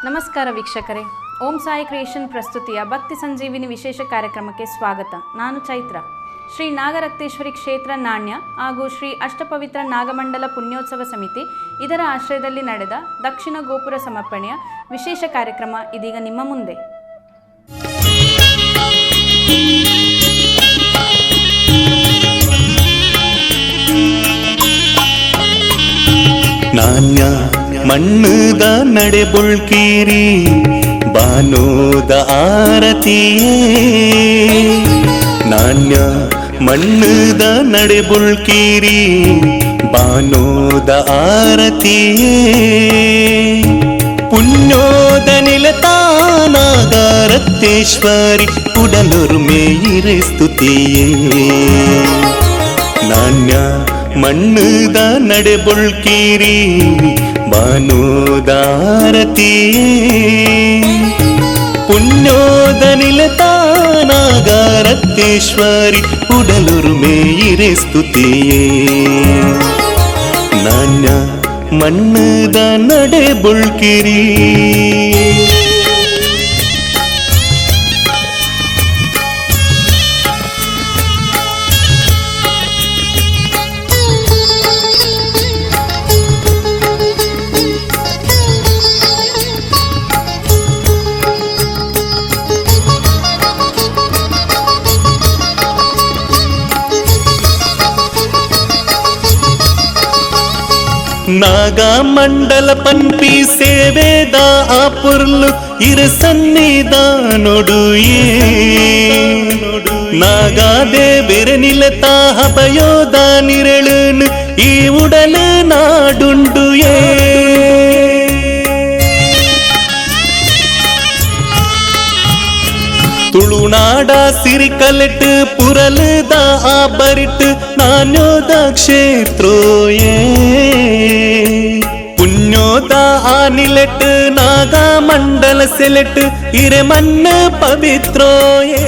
ನಮಸ್ಕಾರ ವೀಕ್ಷಕರೇ, ಓಂ ಸಾಯಿ ಕ್ರಿಯೇಷನ್ ಪ್ರಸ್ತುತಿಯ ಭಕ್ತಿ ಸಂಜೀವಿನಿ ವಿಶೇಷ ಕಾರ್ಯಕ್ರಮಕ್ಕೆ ಸ್ವಾಗತ. ನಾನು ಚೈತ್ರ. ಶ್ರೀ ನಾಗರಕ್ತೇಶ್ವರಿ ಕ್ಷೇತ್ರ ನಾಣ್ಯ ಹಾಗೂ ಶ್ರೀ ಅಷ್ಟಪವಿತ್ರ ನಾಗಮಂಡಲ ಪುಣ್ಯೋತ್ಸವ ಸಮಿತಿ ಇದರ ಆಶ್ರಯದಲ್ಲಿ ನಡೆದ ದಕ್ಷಿಣ ಗೋಪುರ ಸಮರ್ಪಣೆಯ ವಿಶೇಷ ಕಾರ್ಯಕ್ರಮ ಇದೀಗ ನಿಮ್ಮ ಮುಂದೆ. ನಾಣ್ಯ ಮಣ್ಣುದ ನಡೆಬುಳ್ಕೀರಿ ಬಾನೋದ ಆರತಿಯೇ. ನಾಣ್ಯ ಮಣ್ಣುದ ನಡೆಬುಳ್ಕೀರಿ ಬಾನೋದ ಆರತಿಯೇ. ಪುಣ್ಯೋದ ನಿಲತಾನಾಗರತ್ತೇಶ್ವರಿ ಉಡಲೊರು ಮೇಯಿರೆ ಸ್ತುತಿಯೇ. ನಾಣ್ಯ ಮಣ್ಣುದ ನಡೆಬುಳ್ಕೀರಿ ಬಾನೋದಾರತಿಯೇ. ಪುಣ್ಯೋದ ನಿಲತಾನಾಗರತ್ತೇಶ್ವರಿ ಉಡಲುರು ಮೇಯಿರೆ ಸ್ತುತಿಯೇ. ನಾಣ್ಯ ಮಣ್ಣುದ ನಡೆಬುಳ್ಕಿರಿ. ನಾಗಮಂಡಲ ಪನ್ಪಿ ಸೇವೇದ ಆಪುರ್ಲು ಇರು ಸನ್ನಿಧಾನೊಡುಯೇ. ನಾಗಾದೇವಿರ ನಿಲತಾ ಹಬಯೋದ ನಿರಳುನು ಈ ಉಡಲು ನಾಡುಂಡುಯೇ. ತುಳುನಾಡ ಸಿರಿಕಲೆಟ್ ಪುರಲುದ ಆ ಬರಿಟ್ ನಾನ್ಯೋದ ಕ್ಷೇತ್ರೋಯೇ. ಪುಣ್ಯೋದ ಆ ನಿಲೆಟ್ ನಾಗಮಂಡಲ ಸೆಲೆಟ್ ಇರೆ ಮನ್ನ ಪವಿತ್ರೋಯೇ.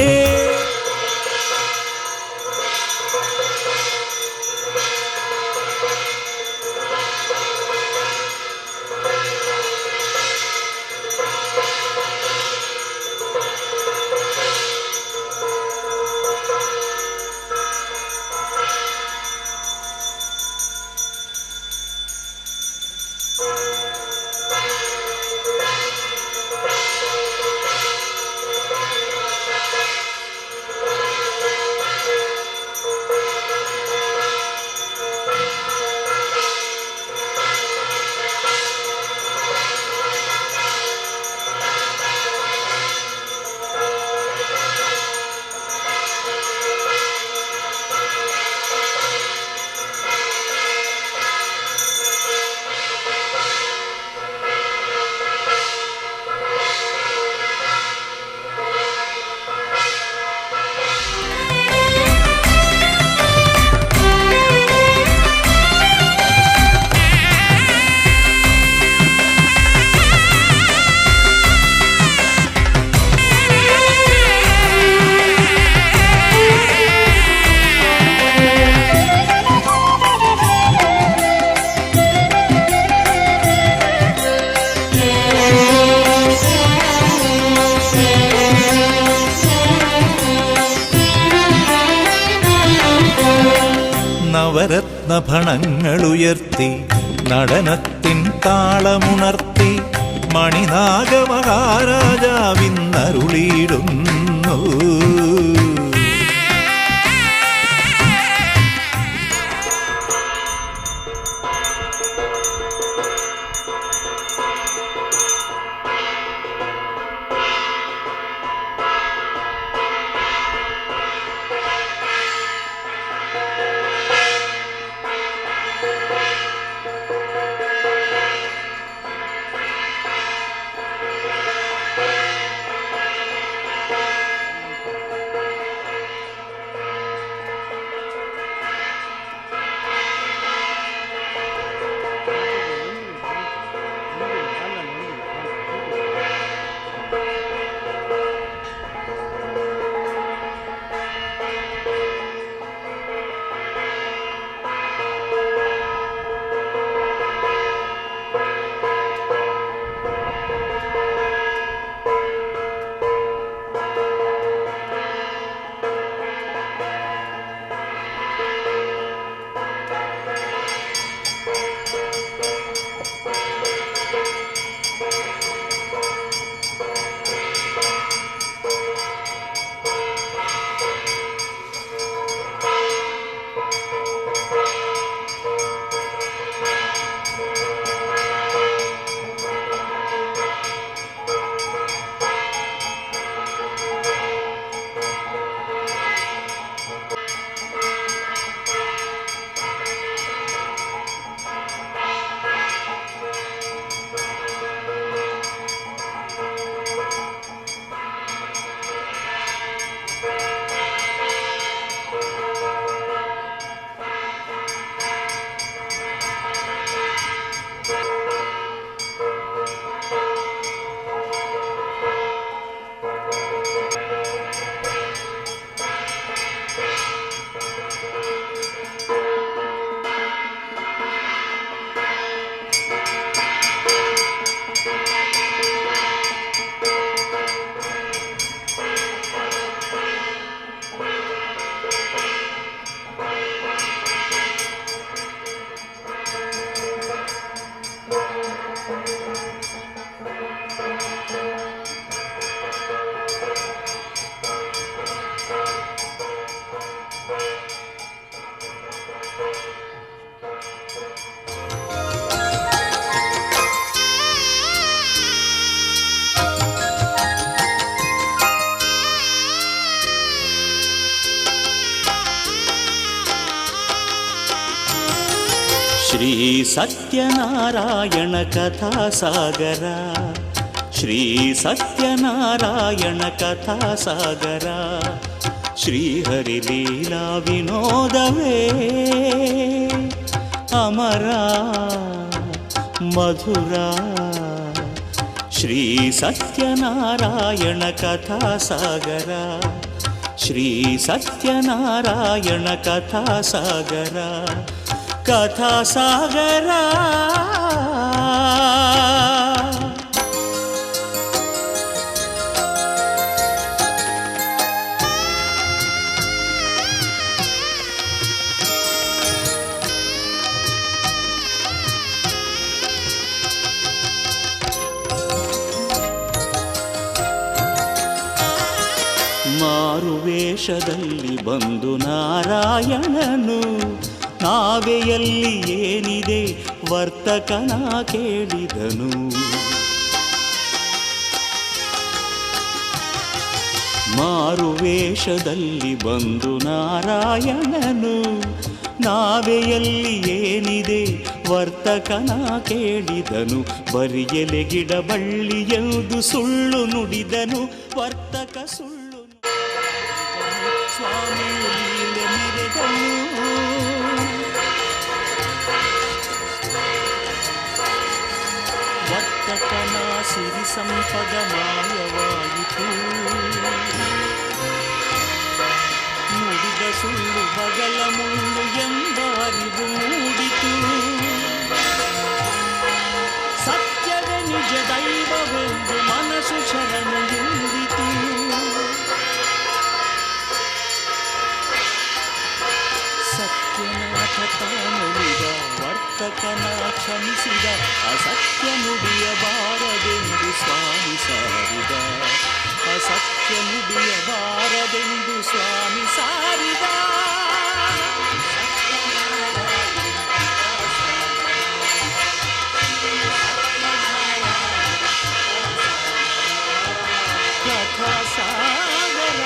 നവരത്നഭണങ്ങളുയർത്തി നടനത്തിൻ താളമുണർത്തി മണിനാഗമഹാരാജാവിന്നരുളിയിടുന്നു. ಶ್ರೀ ಸತ್ಯನಾರಾಯಣ ಕಥಾಸಾಗರ, ಶ್ರೀ ಸತ್ಯನಾರಾಯಣ ಕಥಾಸಾಗರ, ಶ್ರೀಹರಿ ಲೀಲಾ ವಿನೋದವೇ ಅಮರ ಮಧುರ. ಶ್ರೀ ಸತ್ಯನಾರಾಯಣ ಕಥಾಸಾಗರ, ಶ್ರೀ ಸತ್ಯನಾರಾಯಣ ಕಥಾಸಾಗರ, ಕಥಾಸಾಗರ. ಮಾರುವೇಷದಲ್ಲಿ ಬಂದು ನಾರಾಯಣನು ನಾವೆಯಲ್ಲಿ ಏನಿದೆ ವರ್ತಕನ ಕೇಳಿದನು. ಮಾರುವೇಷದಲ್ಲಿ ಬಂದು ನಾರಾಯಣನು ನಾವೆಯಲ್ಲಿ ಏನಿದೆ ವರ್ತಕನ ಕೇಳಿದನು. ಬರಿಯಲೆ ಗಿಡ ಬಳ್ಳಿ ಎಂದು ಸುಳ್ಳು ನುಡಿದನು ವರ್ತಕ ಸುಳ್ಳು. ಸ್ವಾಮಿ ಲೀಲೆ ಮೆರೆದನು, ವರ್ತಕನ ಸಿರಿ ಸಂಪದ ಮಾಯವಾಯಿತು. ನುಡಿದ ಸುಳ್ಳು ಬಗಲ ಮುಳ್ಳು ಎಂಬ ಅರಿವು ಮೂಡಿತು. ಸತ್ಯವೇ ನಿಜ ದೈವವೆಂದು ಮನಸ್ಸು ಶರಣು ಎಂದಿತು. ಸತ್ಯನಾಥ ತಾನುಳಿದ ವರ್ತಕನ ಕ್ಷಮಿಸಿದ, ಅಸತ್ಯ ನುಡಿಯಬಾರದೆಂದು ಸ್ವಾಮಿ ಸಾರಿದ, ಅಸತ್ಯ ನುಡಿಯಬಾರದೆಂದು ಸ್ವಾಮಿ ಸಾರಿದ. ಕಥಾಸಾಗರ.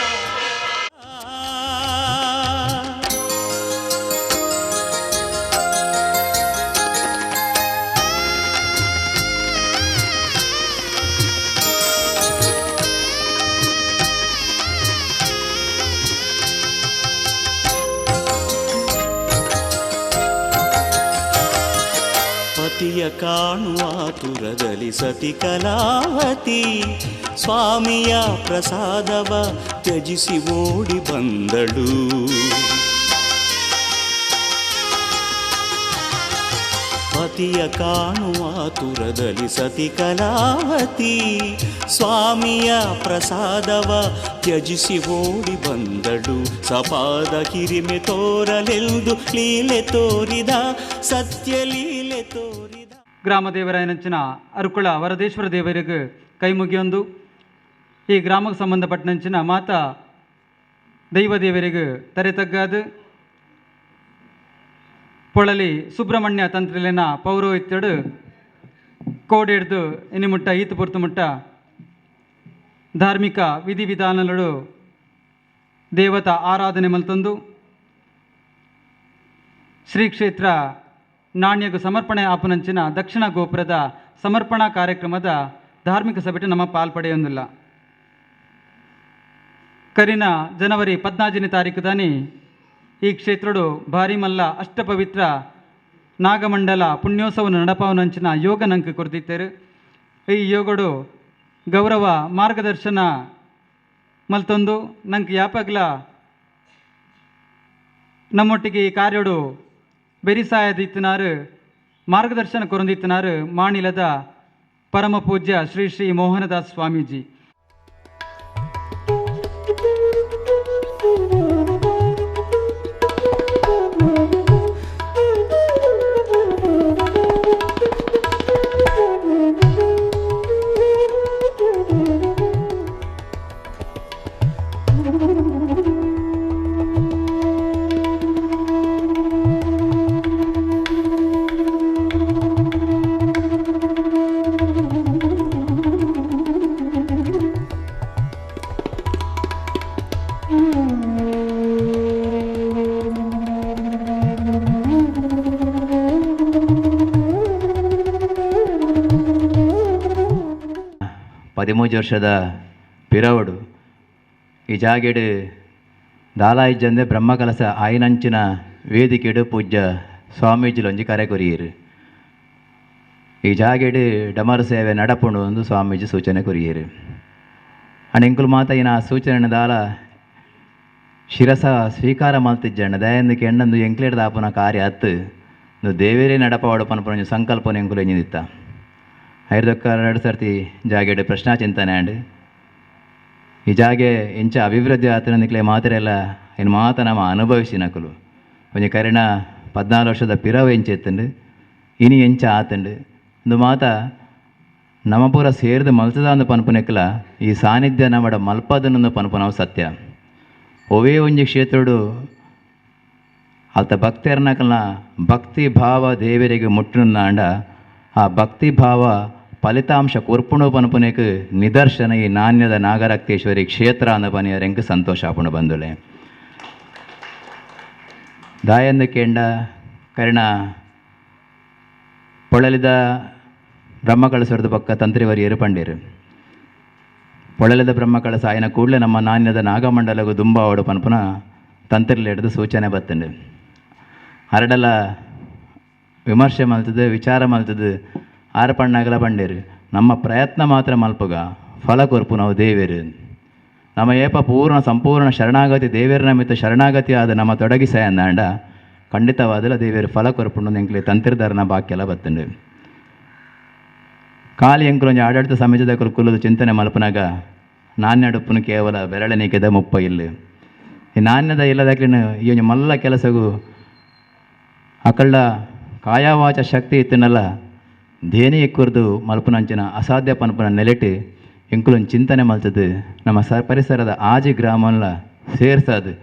ಪತಿಯ ಕಾಣುವಾತುರದಲ್ಲಿ ಸತಿ ಕಲಾವತಿ ಸ್ವಾಮಿಯ ಪ್ರಸಾದವ ತ್ಯಜಿಸಿ ಓಡಿ ಬಂದಳು. ಪತಿಯ ಕಾಣುವಾತುರದಲ್ಲಿ ಸತಿ ಕಲಾವತಿ ಸ್ವಾಮಿಯ ಪ್ರಸಾದವ ತ್ಯಜಿಸಿ ಓಡಿ ಬಂದಳು. ಸಪಾದ ಕಿರಿಮೆ ತೋರಲೆಂದು ಲೀಲೆ ತೋರಿದ, ಸತ್ಯ ಲೀಲೆ ತೋರಿದ. ಗ್ರಾಮ ದೇವರಾಯನಂಚಿನ ಅರುಕುಳ ವರದೇಶ್ವರ ದೇವರಿಗೆ ಕೈ ಮುಗಿಯೊಂದು ಈ ಗ್ರಾಮಕ್ಕೆ ಸಂಬಂಧಪಟ್ಟನಂಚಿನ ಮಾತಾ ದೈವ ದೇವರಿಗೆ ತರೆ ತಗ್ಗಾದು ಪೊಳಲಿ ಸುಬ್ರಹ್ಮಣ್ಯ ತಂತ್ರಿಲಿನ ಪೌರೋಹಿತ್ಯಡು ಕೋಡೆಡ್ದು ಇನಿ ಮುಟ್ಟ ಈತು ಪೊರ್ತು ಮುಟ್ಟ ಧಾರ್ಮಿಕ ವಿಧಿವಿಧಾನಗಳು ದೇವತಾ ಆರಾಧನೆ ಮಲ್ತಂದು ಶ್ರೀ ಕ್ಷೇತ್ರ ನಾಣ್ಯಗು ಸಮರ್ಪಣೆ ಆಪನಂಚಿನ ದಕ್ಷಿಣ ಗೋಪುರದ ಸಮರ್ಪಣಾ ಕಾರ್ಯಕ್ರಮದ ಧಾರ್ಮಿಕ ಸಭೆಟು ನಮ್ಮ ಪಾಲ್ಪಡೆಯೊಂದಿಲ್ಲ. ಕರಿನ ಜನವರಿ 14ನೇ ತಾರೀಕು ದಾನಿ ಈ ಕ್ಷೇತ್ರಡು ಭಾರಿ ಮಲ್ಲ ಅಷ್ಟಪವಿತ್ರ ನಾಗಮಂಡಲ ಪುಣ್ಯೋತ್ಸವನ ನಡಪಾವನಂಚಿನ ಯೋಗ ನಂಗೆ ಕೊರ್ದಿತ್ತೇರು. ಈ ಯೋಗಡು ಗೌರವ ಮಾರ್ಗದರ್ಶನ ಮಲ್ತೊಂದು ನಂಗೆ ಯಾಪಗ್ಲ ನಮ್ಮೊಟ್ಟಿಗೆ ಈ ಕಾರ್ಯಡು ಬೆರಿಸಾಯದಿತ್ತಿನಾರು ಮಾರ್ಗದರ್ಶನ ಕೊರಂದಿತ್ತಿನಾರು ಮಾಣಿಲದ ಪರಮ ಪೂಜ್ಯ ಶ್ರೀ ಶ್ರೀ ಮೋಹನದಾಸ್ ಸ್ವಾಮೀಜಿ. ಪದಿಮೂಜಿ ವರ್ಷದ ಪಿರವಡು ಈ ಜಾಗೆಡು ದಾಲಾಯಿಜ್ಜಂದೆ ಬ್ರಹ್ಮಕಲಸ ಆಯಿನಂಚಿನ ವೇದಿಕೆಡು ಪೂಜ್ಯ ಸ್ವಾಮೀಜಿಲೊಂಜಿ ಕರೆ ಕೊರಿಯರು. ಈ ಜಾಗೆಡು ಡಮರು ಸೇವೆ ನಡಪುಂಡು ಒಂದು ಸ್ವಾಮೀಜಿ ಸೂಚನೆ ಕೊರಿಯರು. ಅಂಡ್ ಎಂಕುಲು ಮಾತ ಇನ ಆ ಸೂಚನೆ ದಾಲ ಶಿರಸ ಸ್ವೀಕಾರ ಮಲ್ತಿಜ್ಜಣ್ಣ ದಯಂದಕ್ಕೆ ಎಣ್ಣಂದು ಎಂಕ್ಲೇಡ್ ದಾಪುನ ಕಾರ್ಯ ಅತ್ತು ದೇವೇರೇ ನಡಪವಾಡು ಪನ್ಪುನ ಸಂಕಲ್ಪನ ಎಂಕುಲು ಎಂಜಿದಿತ್ತ. ಐರ್ದೊಕ್ಕ ಎರಡು ಸರ್ತಿ ಜಾಗೆಡು ಪ್ರಶ್ನಾ ಚಿಂತನೆ ಆಂಡ್ ಈ ಜಾಗೆ ಎಂಚ ಅಭಿವೃದ್ಧಿ ಆತನ ನಿಕ್ಲೆ ಮಾತ್ರೆಲ್ಲ ಇನ್ನು ಮಾತ ನಮ್ಮ ಅನುಭವಿಸಿನಕುಲು ಒಂಜಿ ಕರಿಣ 14 ವರ್ಷದ ಪಿರವು ಎಂಚ ಎತ್ತುಂಡು ಇನಿ ಎಂಚ ಆತುಂಡು ಒಂದು ಮಾತ ನಮ ಪೂರ ಸೇರ್ದು ಮಲ್ತದ ಅಂದು ಪನ್ಪುನೆಕ್ಲ ಈ ಸಾನ್ನಿಧ್ಯ ನಮ್ಮಡ ಮಲ್ಪದನೊಂದು ಪನ್ಪುನವು ಸತ್ಯ. ಒವೇ ಒಂಜಿ ಕ್ಷೇತ್ರಡು ಅಲ್ತ ಭಕ್ತರ್ನಕಲ್ನ ಭಕ್ತಿ ಭಾವ ದೇವರಿಗೆ ಮುಟ್ಟುನಾಂಡ ಆ ಭಕ್ತಿ ಭಾವ ಫಲಿತಾಂಶ ಕೊರ್ಪುಣು ಪನ್ಪುನೆಕ್ ನಿದರ್ಶನ ಈ ನಾಣ್ಯದ ನಾಗರಕ್ತೇಶ್ವರಿ ಕ್ಷೇತ್ರ ಅಂದ ಪನಿಯರೆಂಕ್ ಸಂತೋಷ ಆಪುಣು ಬಂದುಲೆ. ದಾಯಂದ ಕೇಂಡ ಕರ್ಣ ಪೊಳಲಿದ ಬ್ರಹ್ಮಕಳಸರದ ಪಕ್ಕ ತಂತ್ರಿವರಿಯರು ಪಂಡೇರು. ಪೊಳಲಿದ ಬ್ರಹ್ಮಕಳಸ ಆಯನ ಕೂಡಲೇ ನಮ್ಮ ನಾಣ್ಯದ ನಾಗಮಂಡಲಗು ದುಂಬಾವಡು ಪನ್ಪುನ ತಂತ್ರಿಲೆ ಹಿಡಿದು ಸೂಚನೆ ಬತ್ತಂಡು. ಅರಡಲ ವಿಮರ್ಶೆ ಮಲ್ತದೆ ವಿಚಾರ ಮಲ್ತದೆ ಆರ ಪಣ್ಣಾಗಲ ಪಂಡೇರು ನಮ್ಮ ಪ್ರಯತ್ನ ಮಾತ್ರ ಮಲ್ಪುಗ ಫಲ ಕೊರ್ಪು ನಾವು ದೇವೇರು. ನಮ್ಮ ಏಪ ಪೂರ್ಣ ಸಂಪೂರ್ಣ ಶರಣಾಗತಿ ದೇವೇರ ಮಿತ್ತ ಶರಣಾಗತಿ ಆದ ನಮ್ಮ ತೊಡಗಿಸ ಅಂದಾಂಡ ಖಂಡಿತವಾದಲ ದೇವೇರು ಫಲ ಕೊರ್ಪುಂಡು ಎಂಕ್ಲೆ ತಂತ್ರಿದಾರನ ಬಾಕ್ಯಲ ಬತ್ತಂಡು. ಖಾಲಿ ಎಂಕುಲು ಒಂಜಿ ಆಡಳಿತ ಸಮಾಜದ ಕುಲ್ಲದ ಚಿಂತನೆ ಮಲ್ಪನಾಗ ನಾಣ್ಯಡುಪ್ಪುನು ಕೇವಲ ಬೆರಳೆಣಿಕೆದ ಮುಪ್ಪ ಇಲ್ಲ. ಈ ನಾಣ್ಯದ ಇಲ್ಲದಾಕ್ಲಿನ ಈ ಒಂಜಿ ಮಲ್ಲ ಕೆಲಸಗು ಅಕಳ್ಳ ಕಾಯವಾಚ ಶಕ್ತಿ ಇತ್ತನಲ್ಲ ದೇನೇ ಎಕ್ಕುರ್ದು ಮಲ್ಪುನಂಚಿನ ಅಸಾಧ್ಯ ಪನ್ಪುನ ನೆಲೆಟು ಎಂಕುಲೊಂದು ಚಿಂತನೆ ಮಲ್ತದ್ದು ನಮ್ಮ ಪರಿಸರದ ಆಜಿ ಗ್ರಾಮಲ್ಲ ಸೇರ್ಸದು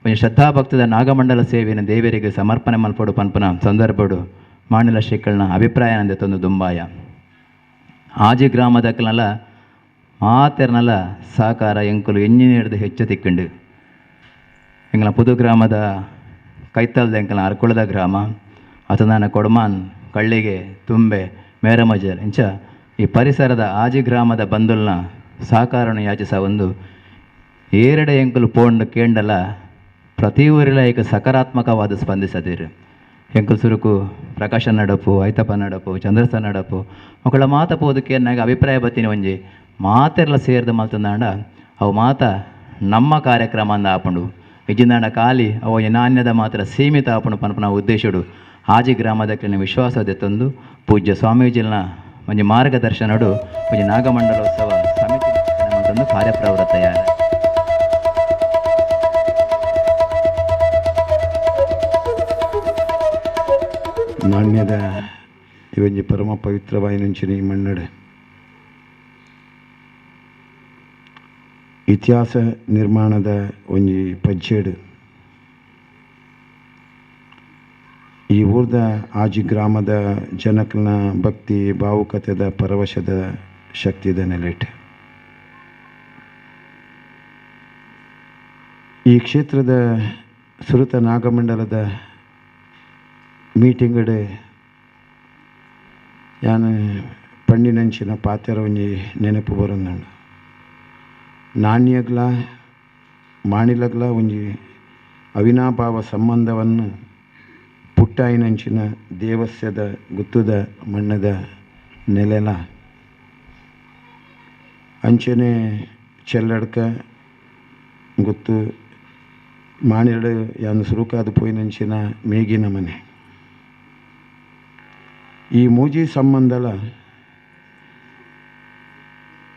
ಒಂಜಿ ಶ್ರದ್ಧಾಭಕ್ತದ ನಾಗಮಂಡಲ ಸೇವೆಯನ್ನು ದೇವರಿಗೆ ಸಮರ್ಪಣೆ ಮಲ್ಪಡು ಪನ್ಪುನ ಸಂದರ್ಭಡು ಮಾಣಿಲ ಶ್ರೀಕಳ್ನ ಅಭಿಪ್ರಾಯ ನಂದೆ ತಂದು ದುಂಬಾಯ. ಆಜಿ ಗ್ರಾಮದಕ್ಕಲಲ್ಲ ಮಾತೆರ್ನಲ್ಲ ಸಹಕಾರ ಎಂಕುಲು ಎಂಜಿನಿಯರ್ದು ಹೆಚ್ಚು ತಿಕ್ಕಂಡು. ಎಂಕಲ್ನ ಪುದು ಗ್ರಾಮದ ಕೈತಲ್ದ ಎಂಕಲ್ನ ಅರ್ಕುಳದ ಗ್ರಾಮ ಅತನಾನ ಕೊಡಮಾನ್ ಕಳ್ಳಿಗೆ ತುಂಬೆ ಮೇರಮಜರ್ ಇಂಚ ಈ ಪರಿಸರದ ಆಜಿ ಗ್ರಾಮದ ಬಂಧುಲ್ನ ಸಹಕಾರವನ್ನು ಯಾಚಿಸ ಒಂದು ಏರಡೆ ಎಂಕುಲು ಪೋಂಡು ಕೇಂಡಲ ಪ್ರತಿ ಊರಿಲ ಏಕ ಸಕಾರಾತ್ಮಕವಾದ ಸ್ಪಂದಿಸದಿರು. ಎಂಕುಲು ಸುರುಕು ಪ್ರಕಾಶ ನಡಪು ಐತಪ್ಪ ನಡಪು ಚಂದ್ರಸ ನಡಪು ಮಕ್ಕಳ ಮಾತ ಪೋದಕ್ಕೆ ನಾಗ ಅಭಿಪ್ರಾಯ ಬತ್ತೀನಿ ಒಂಜಿ ಮಾತೆರ್ಲ ಸೇರ್ದ ಮಲ್ತಂದಾಂಡ ಅವು ಮಾತ ನಮ್ಮ ಕಾರ್ಯಕ್ರಮ ಅಂದ ಆಪುಂಡು ಇಜ್ಜಿಂದಾಂಡ ಖಾಲಿ ಅವು ನಾಣ್ಯದ ಮಾತ್ರ ಸೀಮಿತ ಆಪುಂಡು ಪನ್ಪುನ ಉದ್ದೇಶಡು ಆಜಿ ಗ್ರಾಮದ ವಿಶ್ವಾಸ ತಂದು ಪೂಜ್ಯ ಸ್ವಾಮೀಜಿನ ಒಂಜಿ ಮಾರ್ಗದರ್ಶನಡು ಒಂಜಿ ನಾಗಮಂಡಲೋತ್ಸವ ಸಮಿತಿ ಮಲ್ತೊಂದು ಕಾರ್ಯಪ್ರವೃತ್ತಯಾರ. ನಾಣ್ಯದ ಇವಂಜಿ ಪರಮ ಪವಿತ್ರವಾಯಿನಂಚಿನ ಈ ಮಣ್ಣಡೆ ಇತಿಹಾಸ ನಿರ್ಮಾಣದ ಒಂಜಿ ಪಜ್ಜೇಡು ಈ ಊರ್ದ ಆಜಿ ಗ್ರಾಮದ ಜನಕ್ಲನ ಭಕ್ತಿ ಭಾವುಕತೆದ ಪರವಶದ ಶಕ್ತಿದ ನೆಲೆಟ್. ಈ ಕ್ಷೇತ್ರದ ಸುರುತ ನಾಗಮಂಡಲದ ಮೀಟಿಂಗಡೆ ಯಾನ್ ಪಂಡಿನಂಚಿನ ಪಾತೆರ ಒಂಜಿ ನೆನಪು ಬರೊಂದುಂಡು. ನಾಣ್ಯಗ್ಲ ಮಾಣಿಲಗ್ಲ ಒಂಜಿ ಅವಿನಾಭಾವ ಸಂಬಂಧವನ್ನು ಪುಟ್ಟಾಯಿನಂಚಿನ ದೇವಸ್ಯದ ಗುತ್ತದ ಮಣ್ಣದ ನೆಲೆಲ ಅಂಚನೆ ಚೆಲ್ಲಡ್ಕ ಗುತ್ತು ಮಾಣಿಲಡು ಯಾನ್ ಸುರುಕಾದ್ ಪೋಯಿನಂಚಿನ ಮೇಗಿನ ಮನೆ. ಈ ಮೂಜಿ ಸಂಬಂಧಲ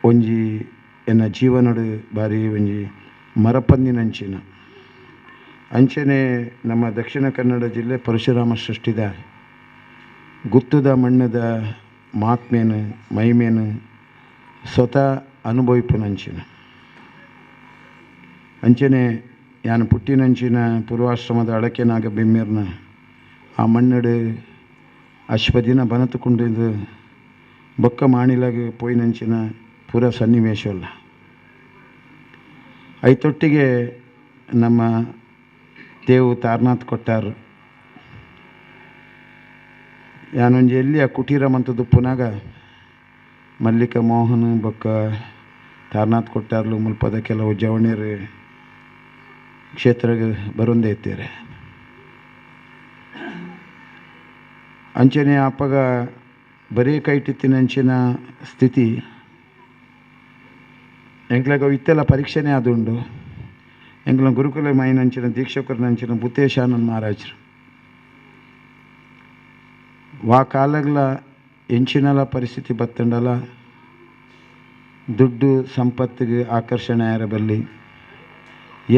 ಒಂಜಿ ಎನ್ನ ಜೀವನಡು ಬಾರಿ ಒಂಜಿ ಮರಪಂದಿನಂಚಿನ ಅಂಚನೆ ನಮ್ಮ ದಕ್ಷಿಣ ಕನ್ನಡ ಜಿಲ್ಲೆ ಪರಶುರಾಮ ಸೃಷ್ಟಿದ ಗುತ್ತದ ಮಣ್ಣದ ಮಾತ್ಮೇನು ಮಹಿಮೇನು ಸ್ವತಃ ಅನುಭವಿಪುನಂಚಿನ ಅಂಚನೆ ಯಾನ್ ಪುಟ್ಟಿನಂಚಿನ ಪೂರ್ವಾಶ್ರಮದ ಅಳಕೆನಾಗ ಬಿಮ್ಮಿರ್ನ ಆ ಮಣ್ಣಡು ಅಶ್ವದಿನ ಬನತುಕೊಂಡಿದ್ದು ಬೊಕ್ಕ ಮಾಣಿಲಾಗ ಪೋಯಿನಂಚಿನ ಪೂರ ಸನ್ನಿವೇಶವಲ್ಲ. ಐತೊಟ್ಟಿಗೆ ನಮ್ಮ ದೇವು ತಾರನಾಥ್ ಕೊಟ್ಟಾರ್ ಯಾನೊಂಜಿ ಎಲ್ಲಿ ಆ ಕುಟೀರ ಮಂತದ್ದು ಪುನಾಗ ಮಲ್ಲಿಕ ಮೋಹನ್ ಬೊಕ್ಕ ತಾರನಾಥ್ ಕೊಟ್ಟಾರ್ಲು ಮುಲ್ಪದ ಕೆಲವು ಜವಣಿಯರು ಕ್ಷೇತ್ರಗೆ ಬರೊಂದೇ ಇತ್ತೀರೆ. ಅಂಚನೆ ಅಪ್ಪಗ ಬರೀ ಕೈಟಿತ್ತಿನಂಚಿನ ಸ್ಥಿತಿ ಎಂಕ್ಲಾಗ ಇತ್ತೆಲ್ಲ ಪರೀಕ್ಷೆನೇ ಅದುಂಡು. ಎಂಕ್ಲ ಗುರುಕುಲ ಮೈನಂಚಿನ ದೀಕ್ಷಕರನಂಚಿನ ಭೂತೇಶಾನಂದ ಮಹಾರಾಜರು ವಾ ಕಾಲಗ್ಲ ಎಂಚಿನಲ ಪರಿಸ್ಥಿತಿ ಬತ್ತಂಡಲ ದುಡ್ಡು ಸಂಪತ್ತಿಗೆ ಆಕರ್ಷಣೆ ಆಯರ ಬಲ್ಲಿ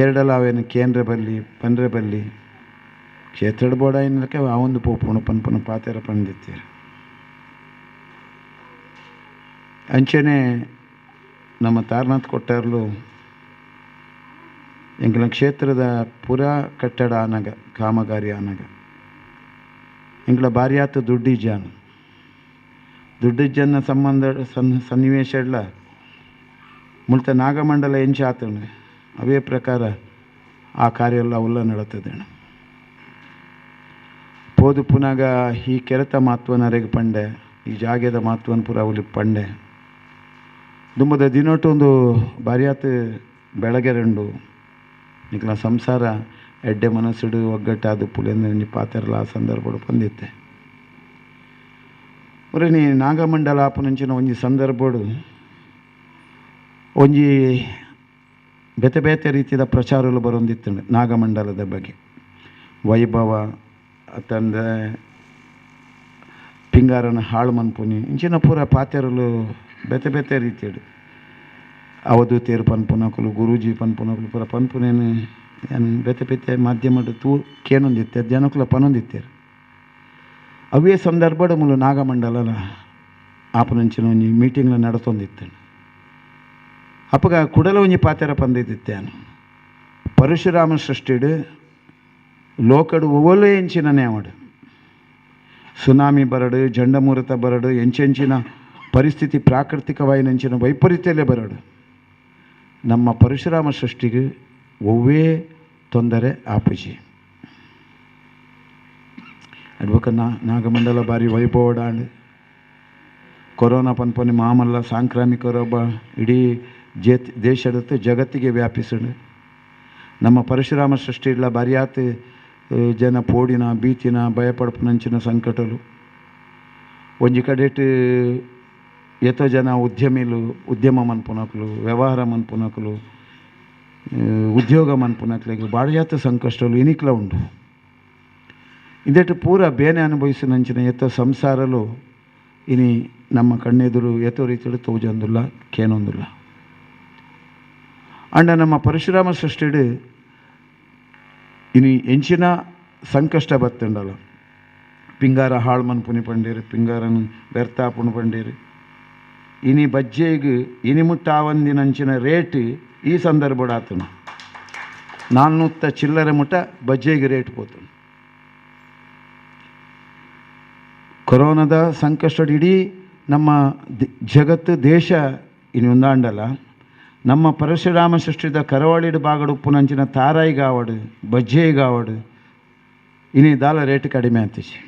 ಎರಡಲ ಅವೇನು ಕೇಂದ್ರ ಬಲ್ಲಿ ಪನ್ರೆ ಬಲ್ಲಿ ಕ್ಷೇತ್ರದ ಬೋಡ ಏನಕ್ಕೆ ಆ ಒಂದು ಪೋಪುಣು ಪನ್ಪುನು ಪಾತೆರ ಪಂದಿತ್ತೀರ. ಅಂಚನೆ ನಮ್ಮ ತಾರನಾಥ್ ಕೊಟ್ಟಾರ್ಲು ಎಂಕಲ್ನ ಕ್ಷೇತ್ರದ ಪೂರಾ ಕಟ್ಟಡ ಆನಗ ಕಾಮಗಾರಿ ಆನಗ ಎಂಕಲ ಭಾರಿಯಾತ ದುಡ್ಡಿಜ್ಜಾನ ದುಡ್ಡಿಜ್ಜನ್ನ ಸಂಬಂಧ ಸನ್ನಿವೇಶ ಎಲ್ಲ ಮುಲ್ತ ನಾಗಮಂಡಲ ಎಂಚ ಆತಣ ಅವೇ ಪ್ರಕಾರ ಆ ಕಾರ್ಯ ಎಲ್ಲ ಉಲ್ಲ ನಡತದೇಣ. ಪೋದು ಪುನಾಗ ಈ ಕೆರೆತ ಮಾತ್ವನರೆಗೆ ಪಂಡೆ ಈ ಜಾಗೆದ ಮಾತ್ವನ್ ಪೂರ ಅವಲಿ ಪಂಡೆ ದುಂಬದ ದಿನೊಟ್ಟು ಒಂದು ಬಾರಿಯಾತ ಬೆಳಗೆರೆಂಡು ನಿಕ್ಲ ಸಂಸಾರ ಎಡ್ಡೆ ಮನಸ್ಸುಡು ಒಗ್ಗಟ್ಟಾದ ಪುಲೆಂದು ಪಾತೆರಲ ಆ ಸಂದರ್ಭಡು ಬಂದಿತ್ತೆ. ಒರೆ ನೀ ನಾಗಮಂಡಲ ಆಪುನಂಚಿನ ಒಂಜಿ ಸಂದರ್ಭಡು ಒಂಜಿ ಬೇತೆ ಬೇತೆ ರೀತಿಯ ಪ್ರಚಾರಗಳು ಬರೊಂದಿತ್ತು ನಾಗಮಂಡಲದ ಬಗ್ಗೆ. ವೈಭವ ತಂದೆ ಪಿಂಗಾರನ ಹಾಳು ಮನ್ಪುನಿ ಇಂಚಿನ ಪೂರ ಪಾತೆರಲು ಬೇತೆ ಬೇತೆ ರೀತಿಯಡು ಅವಧೂತೇರು ಪನ್ಪುನಕುಲು ಗುರೂಜಿ ಪನ್ಪುನಕುಲು ಪೂರ ಪನ್ಪುನೇನು ಏನು ಬೇತೆ ಬೇತೆ ಮಾಧ್ಯಮಡ್ ತೂ ಕೇನೊಂದಿತ್ತೆ ಜನಕುಲ ಪನೊಂದಿತ್ತೇರು. ಅವೇ ಸಂದರ್ಭಡ್ ಮೂಲು ನಾಗಮಂಡಲಲ ಆಪುನಂಚಿನ ಒಂಜಿ ಮೀಟಿಂಗ್ಲ ನಡತೊಂದಿತ್ತು. ಅಪಗ ಕುಡಲ ಒಂಜಿ ಪಾತೆರ ಪಂದಿತ್ತಿತ್ತೆ ಪರಶುರಾಮ ಸೃಷ್ಟಿಡು ಲೋಕಡು ಒವ್ವೊಲೇ ಎಂಚಿನನೇ ಅವಡು ಸುನಾಮಿ ಬರಡು ಜಂಡಮೂರತ ಬರಡು ಎಂಚೆಂಚಿನ ಪರಿಸ್ಥಿತಿ ಪ್ರಾಕೃತಿಕವಾಯಿನಂಚಿನ ವೈಪರೀತ್ಯಲೇ ಬರಡು ನಮ್ಮ ಪರಶುರಾಮ ಸೃಷ್ಟಿಗೆ ಒವ್ವೇ ತೊಂದರೆ ಆಪುಜಿ. ಅಡ್ಬಕ ನಾಗಮಂಡಲ ಬಾರಿ ವೈಭವಡಾಂಡ್ ಕೊರೋನಾ ಪನ್ಪನಿ ಮಾಮಲ್ಲ ಸಾಂಕ್ರಾಮಿಕ ರೋಗ ಇಡೀ ದೇಶದ ಜಗತ್ತಿಗೆ ವ್ಯಾಪಿಸಡು. ನಮ್ಮ ಪರಶುರಾಮ ಸೃಷ್ಟಿ ಇಲ್ಲ ಬಾರಿಯಾತ್ ಜನ ಪೋಡಿನ ಬೀತಿನ ಭಯಪಡ್ಪುನಂಚಿನ ಸಂಕಟಲು. ಒಂಜಿ ಕಡೆಟ್ ಏತೋ ಜನ ಉದ್ಯಮಿಲು ಉದ್ಯಮ ಮನ್ಪುನಕುಲು ವ್ಯವಹಾರ ಮನ್ಪುನಕುಲು ಉದ್ಯೋಗ ಮನ್ಪುನಕ್ಲೆಗ್ ಬಾಳಿಯಾತ ಸಂಕಷ್ಟಲು ಇನಿಕ್ಲ ಉಂಡು. ಇದೆಟ್ಟು ಪೂರ ಬೇನೆ ಅನುಭವಿಸಿನಂಚಿನ ಏತೋ ಸಂಸಾರಲು ಇನಿ ನಮ್ಮ ಕಣ್ಣೆದುರು ಏತೋ ರೀತಿಯಲ್ಲಿ ತೋಜೊಂದುಲ್ಲ ಕೇನೊಂದುಲ್ಲ. ಅಂಡ ನಮ್ಮ ಪರಶುರಾಮ ಸೃಷ್ಟಿಡು ಇನಿ ಎಂಚಿನ ಸಂಕಷ್ಟ ಬತ್ತಂಡಲ ಪಿಂಗಾರ ಹಾಳು ಮನ್ಪುನಿ ಪಂಡೇರು, ಪಿಂಗಾರನ್ ವ್ಯರ್ಥ ಆಪುಣು ಪಂಡೇರು. ಇನಿ ಬಜ್ಜೆಗ್ ಇನಿ ಮುಟ್ಟ ಆವಂದಿನಂಚಿನ ರೇಟ್ ಈ ಸಂದರ್ಭಡ್ ಆತನು. 400 ಚಿಲ್ಲರೆ ಮುಟ್ಟ ಬಜ್ಜೆಗೆ ರೇಟ್ ಪೋತನು. ಕೊರೋನಾದ ಸಂಕಷ್ಟ ಇಡೀ ನಮ್ಮ ಜಗತ್ತು ದೇಶ ಇನಿ ಒಂದಾಂಡಲ. ನಮ್ಮ ಪರಶುರಾಮ ಸೃಷ್ಟಿದ ಕರಾವಳಿಡ್ ಬಾಗಡು ಉಪ್ಪುನಂಚಿನ ತಾರಾಯಿಗಾವಡು ಬಜ್ಜೆಗಾವಡು ಇನಿ ದಾಲ ರೇಟ್ ಕಡಿಮೆ ಆತಿಜಿ.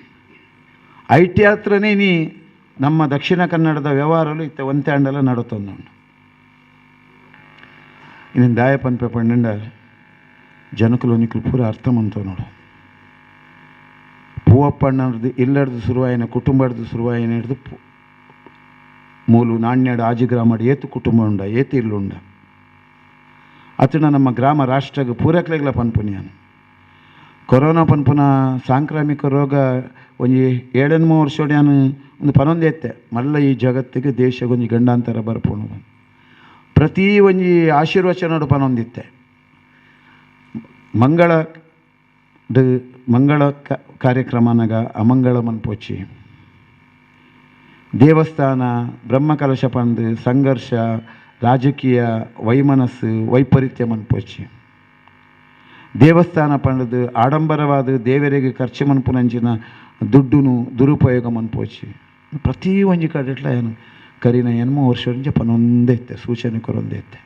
I T ಹತ್ರನೇ ಇನಿ ನಮ್ಮ ದಕ್ಷಿಣ ಕನ್ನಡದ ವ್ಯವಹಾರಲು ಇತ್ತ ಒಂತೆ ಅಂಡಲ ನಡತೊಂದುಂಡು. ಇನ್ನು ದಾಯ ಪನ್ಪೆ ಪಂಡ ಜನಕುಲು ನಿಕುಲು ಪೂರ ಅರ್ಥ ಮಂತೋ ನೋಡು. ಪೂವಪ್ಪಣ್ಣರ್ದು ಇಲ್ಲಡ್ದು ಶುರುವಾಯಿನ ಕುಟುಂಬಡ್ದು ಶುರುವಾಯಿನ ಹಿಡ್ದು ಮೂಲು ನಾಣ್ಯಡು ಆಜಿ ಗ್ರಾಮಡ್ ಏತು ಕುಟುಂಬ ಉಂಡ ಏತು ಇಲ್ಲುಂಡ ಅತನ ನಮ್ಮ ಗ್ರಾಮ ರಾಷ್ಟ್ರಗ್ ಪೂರಕ್ಲೆಗ್ಲ ಪನ್ಪುನಿಯಾನು. ಕೊರೋನಾ ಪನ್ಪುನ ಸಾಂಕ್ರಾಮಿಕ ರೋಗ ಒಂಜಿ ಏಳೆನ್ಮೂ ವರ್ಷೋಡ್ಯಾನು ಒಂದು ಪನೊಂದು ಎತ್ತೆ ಮಲ್ಲ ಈ ಜಗತ್ತಿಗೆ ದೇಶಗೊಂಜಿ ಗಂಡಾಂತರ ಬರ್ಪುಣು ಪ್ರತಿ ಒಂಜಿ ಆಶೀರ್ವಚನಡು ಪನೊಂದಿತ್ತೆ. ಮಂಗಳ ಮಂಗಳ ಕಾರ್ಯಕ್ರಮನಗ ಅಮಂಗಳ ಮನ್ಪೋಚಿ ದೇವಸ್ಥಾನ ಬ್ರಹ್ಮಕಲಶ ಪಂದು ಸಂಘರ್ಷ ರಾಜಕೀಯ ವೈಮನಸ್ಸು ವೈಪರೀತ್ಯ ಮನ್ಪೋಚಿ ದೇವಸ್ಥಾನ ಪಂಡದು ಆಡಂಬರವಾದ ದೇವರಿಗೆ ಖರ್ಚು ಮನ್ಪುನಂಚಿನ ದುಡ್ಡುನು ದುರುಪಯೋಗ ಮನ್ಪೋಚಿ ಪ್ರತಿ ಒಂಜಿ ಕಡೆಟ್ಲ ಏನು ಕರಿನ ಎನ್ಮೋ ವರ್ಷ ಪನೊಂದೇ ಇತ್ತೆ ಸೂಚನೆ ಕೊರೊಂದೇ ಇತ್ತೆ.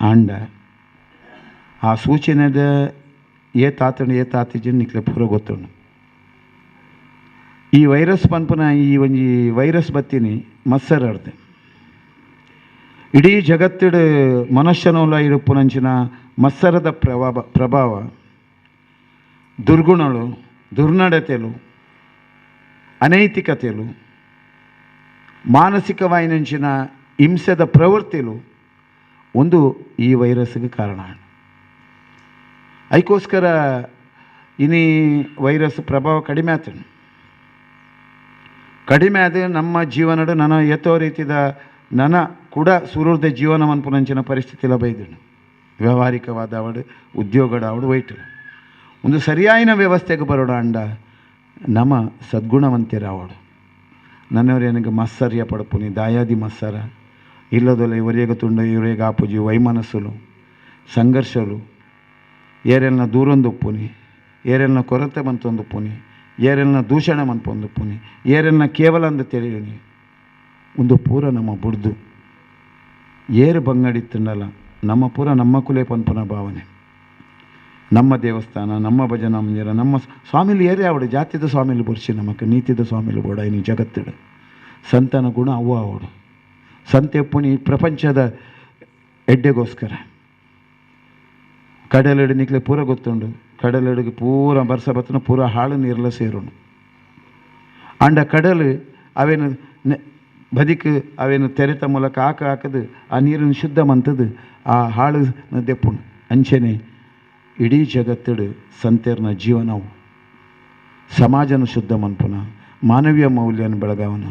ಆಂಡ ಆ ಸೂಚನೆದ ಏ ತಾತಂಡು ಏ ತಾತಿಜಿನ ನಿಕ್ಲೆ ಪೂರ ಗೊತ್ತುಂಡು. ಈ ವೈರಸ್ ಪನ್ಪುನ ಈ ಒಂಜಿ ವೈರಸ್ ಬತ್ತೀನಿ ಮತ್ಸರಾರ್ದು ಇಡೀ ಜಗತ್ತಿಡು ಮನುಷ್ಯನೋಲ ಇರುಪುನಂಚಿನ ಮತ್ಸರದ ಪ್ರಭಾವ ದುರ್ಗುಣಗಳು ದುರ್ನಡತೆಲು ಅನೈತಿಕತೆಲು ಮಾನಸಿಕವಾಯಿನಂಚಿನ ಹಿಂಸೆದ ಪ್ರವೃತ್ತಿಲು ಒಂದು ಈ ವೈರಸ್ಗೆ ಕಾರಣ. ಅದಕ್ಕೋಸ್ಕರ ಇನಿ ವೈರಸ್ ಪ್ರಭಾವ ಕಡಿಮೆ ಆತನು. ಕಡಿಮೆ ಆದ ನಮ್ಮ ಜೀವನಡು ನನ್ನ ಎತ್ತೋ ರೀತಿದ ನನ್ನ ಕೂಡ ಸುರುರ್ದ ಜೀವನ ಮನ್ಪುನಂಚಿನ ಪರಿಸ್ಥಿತಿಲ ಬೈದನು. ವ್ಯಾವಹಾರಿಕವಾದ ಅವಡು ಉದ್ಯೋಗಡ ಅವಡು ವೈಟು ಒಂದು ಸರಿಯಾಯಿನ ವ್ಯವಸ್ಥೆಗೆ ಬರೋಡ ಅಂಡ ನಮ್ಮ ಸದ್ಗುಣವಂತಿರಾವಡು. ನನ್ನವರೇನಿಗೆ ಮತ್ಸರ್ಯ ಪಡಪುನಿ ದಾಯಾದಿ ಮತ್ಸರ ಇಲ್ಲದೊಲ್ಲ ಇವರಿಗೆ ತುಂಡ ಇವರಿಗೆ ಆಪುಜಿ ವೈಮನಸ್ಸುಲು ಸಂಘರ್ಷಲು ಏರೆಲ್ನ ದೂರೊಂದುಪ್ಪುನಿ ಏರೆಲ್ನ ಕೊರತೆ ಮಂತೊಂದುಪ್ಪುನಿ ಏರೆಲ್ನ ದೂಷಣೆ ಮನ್ಪೊಂದುಪ್ಪುನಿ ಏರೆಲ್ನ ಕೇವಲ ಅಂದ ತಿಳಿಯುನಿ ಒಂದು ಪೂರ ನಮ್ಮ ಬುಡ್ದು ಏರು ಬಂಗಡಿತ್ತಂಡಲ್ಲ ನಮ್ಮ ಪೂರ ನಮ್ಮ ಕುಲೆ ಪನ್ಪುನ ಭಾವನೆ. ನಮ್ಮ ದೇವಸ್ಥಾನ ನಮ್ಮ ಭಜನಾ ಮಂದಿರ ನಮ್ಮ ಸ್ವಾಮಿಲಿ ಏರೇ ಅವಡು ಜಾತಿದ ಸ್ವಾಮಿಲಿ ಬುರ್ಸಿ ನಮಕ್ ನೀತಿದ ಸ್ವಾಮಿಲಿ ಬೋಡ ಇನಿ ಜಗತ್ತಿಡು ಸಂತನ ಗುಣ ಅವ್ವ ಅವಡು ಸಂತೆ ಪುಣಿ ಪ್ರಪಂಚದ ಎಡ್ಡೆಗೋಸ್ಕರ. ಕಡಲೆಡು ನಿಕ್ಲೆ ಪೂರ ಗೊತ್ತುಂಡು ಕಡಲೆಡುಗೆ ಪೂರ ಬರ್ಸ ಬತ್ತನ ಪೂರ ಹಾಳು ನೀರ್ಲ ಸೇರುನು. ಅಂಡ ಕಡಲು ಅವೇನು ಬದಿಕ್ ಅವೇನು ತೆರೆತ ಮೂಲಕ ಹಾಕ ಹಾಕದು ಆ ನೀರನ್ನು ಶುದ್ಧ ಮಂತದು ಆ ಹಾಳು ದೆಪ್ಪುಂಡು. ಅಂಚೆನೆ ಇಡೀ ಜಗತ್ತಿಡು ಸಂತೇರ್ನ ಜೀವನವು ಸಮಾಜನ ಶುದ್ಧ ಮನ್ಪುನ ಮಾನವೀಯ ಮೌಲ್ಯನ ಬೆಳಗಾವನ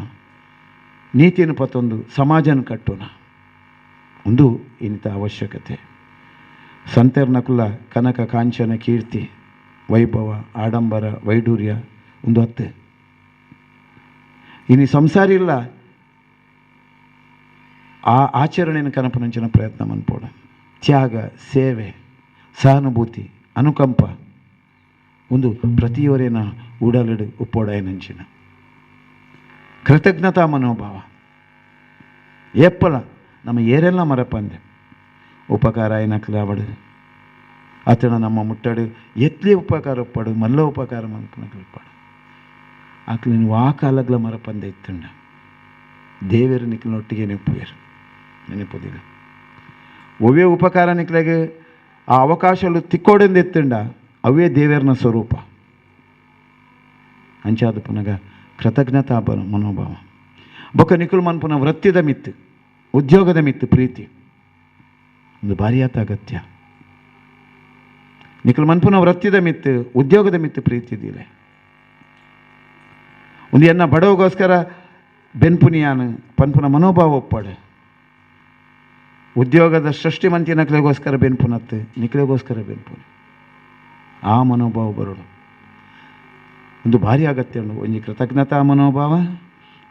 ನೀತಿನ ಪತ್ತೊಂದು ಸಮಾಜನ ಕಟ್ಟೋಣ ಒಂದು ಇಂಥ ಅವಶ್ಯಕತೆ. ಸಂತೇರ್ನ ಕುಲ ಕನಕ ಕಾಂಚನ ಕೀರ್ತಿ ವೈಭವ ಆಡಂಬರ ವೈಡೂರ್ಯ ಒಂದು ಹತ್ತು ಇನ್ನು ಸಂಸಾರ ಇಲ್ಲ ಆ ಆಚರಣೆಯನ್ನು ಕನಪನಂಚಿನ ಪ್ರಯತ್ನ ಮನ್ಪೋಣ. ತ್ಯಾಗ ಸೇವೆ ಸಹಾನುಭೂತಿ ಅನುಕಂಪ ಒಂದು ಪ್ರತಿಯವರೇನ ಉಡಲಿಡು ಉಪ್ಪೋಡಾಯನಂಚಿನ ಕೃತಜ್ಞತಾ ಮನೋಭಾವ ಏಪ್ಪಲ ನಮ್ಮ ಏರೆಲ್ಲ ಮರಪಂದೆ ಉಪಕಾರ అయినట్లు ಅತನ ನಮ್ಮ ಮುಟ್ಟಡು ಎತ್ಲಿ ಉಪಕಾರ ಒಪ್ಪಾಡು ಮಲ್ಲ ಉಪಕಾರ ಮನ್ಪುನಕ್ಲು ಆಕ್ಲು ನೀವು ಆ ಕಾಲಗ್ಲ ಮರಪಂದೆ ಇತ್ತಂಡ ದೇವೇರು ನಿಕ್ಲಿನೊಟ್ಟಿಗೆ ನೆನಪುವೇರು ನೆನಪುದಿಲ್ಲ. ಒವ್ವೇ ಉಪಕಾರ ನಿಕ್ಲೆಗೆ ಆ ಅವಕಾಶಗಳು ತಿಕ್ಕೋಡೆಂದು ಎತ್ತಂಡ ಅವೇ ದೇವೇರ್ನ ಸ್ವರೂಪ. ಅಂಚಾದ ಪುನಗ ಕೃತಜ್ಞತಾ ಮನೋಭಾವ ಬೊಕ್ಕ ನಿಕುಲ್ ಮನ್ಪುನ ವೃತ್ತಿದ ಮಿತ್ತು ಉದ್ಯೋಗದ ಮಿತ್ತು ಪ್ರೀತಿ ಒಂದು ಭಾರಿಯಾತ ಅಗತ್ಯ. ನಿಕುಲ್ ಮನ್ಪುನ ವೃತ್ತಿದ ಮಿತ್ತು ಉದ್ಯೋಗದ ಮಿತ್ತು ಪ್ರೀತಿ ಇದ್ದಿಲ್ಲ. ಒಂದು ಎನ್ನ ಬಡವಗೋಸ್ಕರ ಬೆನ್ಪುನಿಯಾನು ಪನ್ಪುನ ಮನೋಭಾವ ಒಪ್ಪಾಡು ಉದ್ಯೋಗದ ಸೃಷ್ಟಿ ಮಂತಿನಕ್ಲೆಗೋಸ್ಕರ ಬೆನ್ಪುನತ್ತು ನಿಕ್ಲೆಗೋಸ್ಕರ ಬೆನ್ಪುನಿ ಆ ಮನೋಭಾವ ಬರೋಡು. ಒಂದು ಭಾರಿ ಅಗತ್ಯ ಉಂಡು. ಒಂಜಿ ಕೃತಜ್ಞತಾ ಮನೋಭಾವ,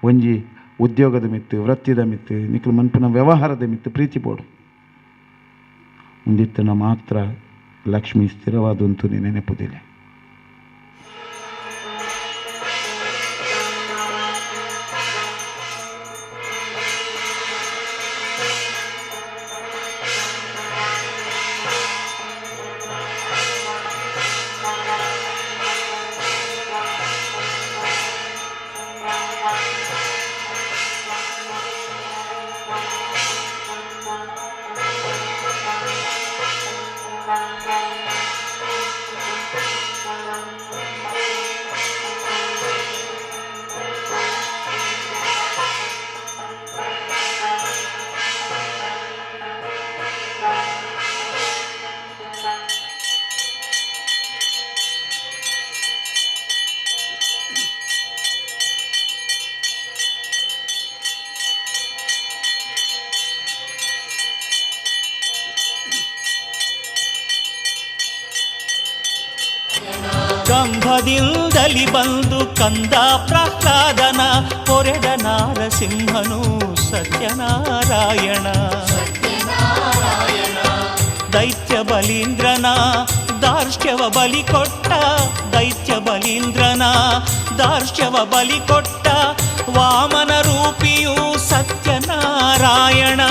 ಒಂಜಿ ಉದ್ಯೋಗದ ಮಿತ್ತು, ವೃತ್ತಿದ ಮಿತ್ತು, ನಿಕ್ಲು ಮನ್ಪಿನ ವ್ಯವಹಾರದ ಮಿತ್ತು ಪ್ರೀತಿ ಬೋಡು. ಉಂದಿತ್ತನ ಮಾತ್ರ ಲಕ್ಷ್ಮಿ ಸ್ಥಿರವಾದಂತು ನೆನೆಪುದಿಲ್ಲ. ಕಂಭದಿಂದಲಿ ಬಂದು ಕಂದ ಪ್ರಹ್ಲಾದನ ಪೊರೆದ ನಾರಸಿಂಹನು ಸತ್ಯನಾರಾಯಣ. ದೈತ್ಯ ಬಲೀಂದ್ರನ ದಾರ್ಷ್ಟ್ಯವ ಬಲಿ ಕೊಟ್ಟ, ದೈತ್ಯ ಬಲೀಂದ್ರನ ದಾರ್ಷ್ಟ್ಯವ ಬಲಿ ಕೊಟ್ಟ ವಾಮನ ರೂಪಿಯು ಸತ್ಯನಾರಾಯಣ.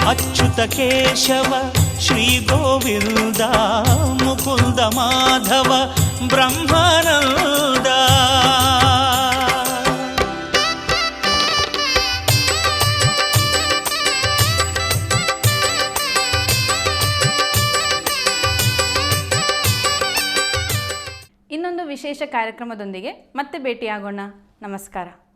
ಅಚ್ಯುತ ಕೇಶವ ಶ್ರೀ ಗೋವಿಂದ ಮುಕುಂದ ಮಾಧವ ಬ್ರಹ್ಮಾನಂದ. ಇನ್ನೊಂದು ವಿಶೇಷ ಕಾರ್ಯಕ್ರಮದೊಂದಿಗೆ ಮತ್ತೆ ಭೇಟಿಯಾಗೋಣ. ನಮಸ್ಕಾರ.